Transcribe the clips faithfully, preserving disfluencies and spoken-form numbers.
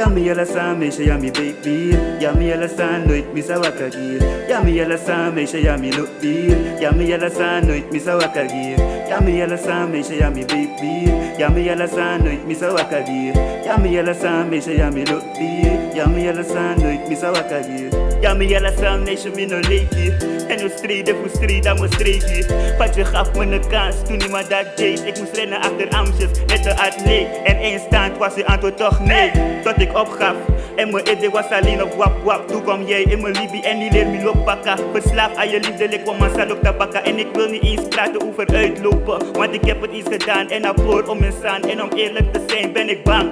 Ya mi ala san meisje, ya mi baby. Ya mi ala san, nooit mi sa waka gi. Ya mi ala san meisje, ya mi lobi. Ya mi ala san, nooit mi sa waka gi. Ya mi ala san meisje, ya mi baby. Ya mi ala san, nooit mi sa waka gi. Ya mi ala san meisje, ya mi lobi. Ya mi ala san, nooit mi sa waka gi. Ya mi ala san meisje, mi no leki. En no strijden fu strijden, mo strijden. Wat je gaf me een kans, toen niemand dat deed. Ik moest rennen achter amsjes, met de atleet. En eindstand was je antwoord toch nee. Tot ik opgaf. En mijn idee was alleen op wap wap. Toen kwam jij in mijn libi en die leer me lopen pakken. Verslaafd aan je liefde, lik, man, salop tabaka. En ik wil niet eens praten over uitlopen, want ik heb het eens gedaan. En na poor om mijn zaan. En om eerlijk te zijn ben ik bang.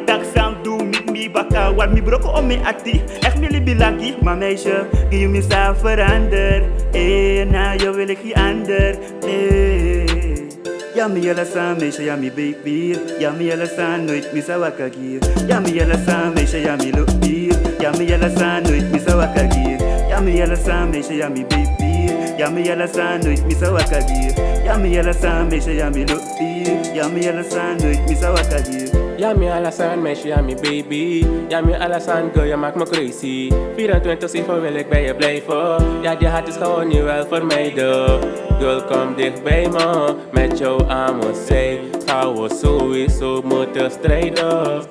Taksam du mi, mi baka, want mi broko o mi ati. Echt mi libi lagi. Maar meisje, die mi sa verander. Eh, na jou wil ik geen ander. Eh. Ya mi ala san meisje, ya mi baby. Ya mi ala san, nooit mi sa waka gi. Ya mi ala san meisje, ya mi lobi. Ya mi ala san, nooit mi sa waka gi. Ya mi ala san meisje, ya mi baby. Ya mi ala san, nooit mi sa waka gi. Ya mi ala san meisje, ya mi lobi. Ya mi ala san, nooit mi sa waka gi. Ya mi ala san meisje, ya mi baby. Ya mi ala san, girl, je maakt me crazy. Vierentwintig zeven wil ik bij je blijven. Ja, die hart is gewoon niet wel vermijden. Girl, kom dicht bij me. Met jou aan mijn zij gaan we sowieso moeten strijden.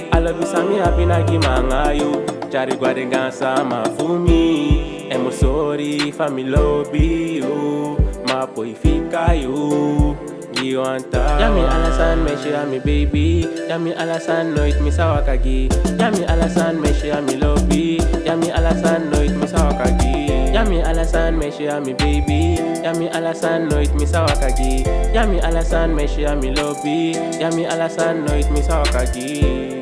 Alle bisa mi abi na gi manga yu. Tyari gwadenga sama fu mi. En mi sorry fa mi lobi yu. Ma poi fika yu. Gi wan ta. Ya mi ala san meisje, ya mi baby. Ya mi ala san, nooit mi sa waka gi. Ya mi ala san meisje, ya mi lobi. Ya mi ala san, nooit mi sa waka gi. Ya mi ala san meisje, ya mi baby. Ya mi ala san, nooit mi sa waka gi. Ya mi ala san meisje, ya mi lobi. Ya mi ala san, nooit mi sa waka gi.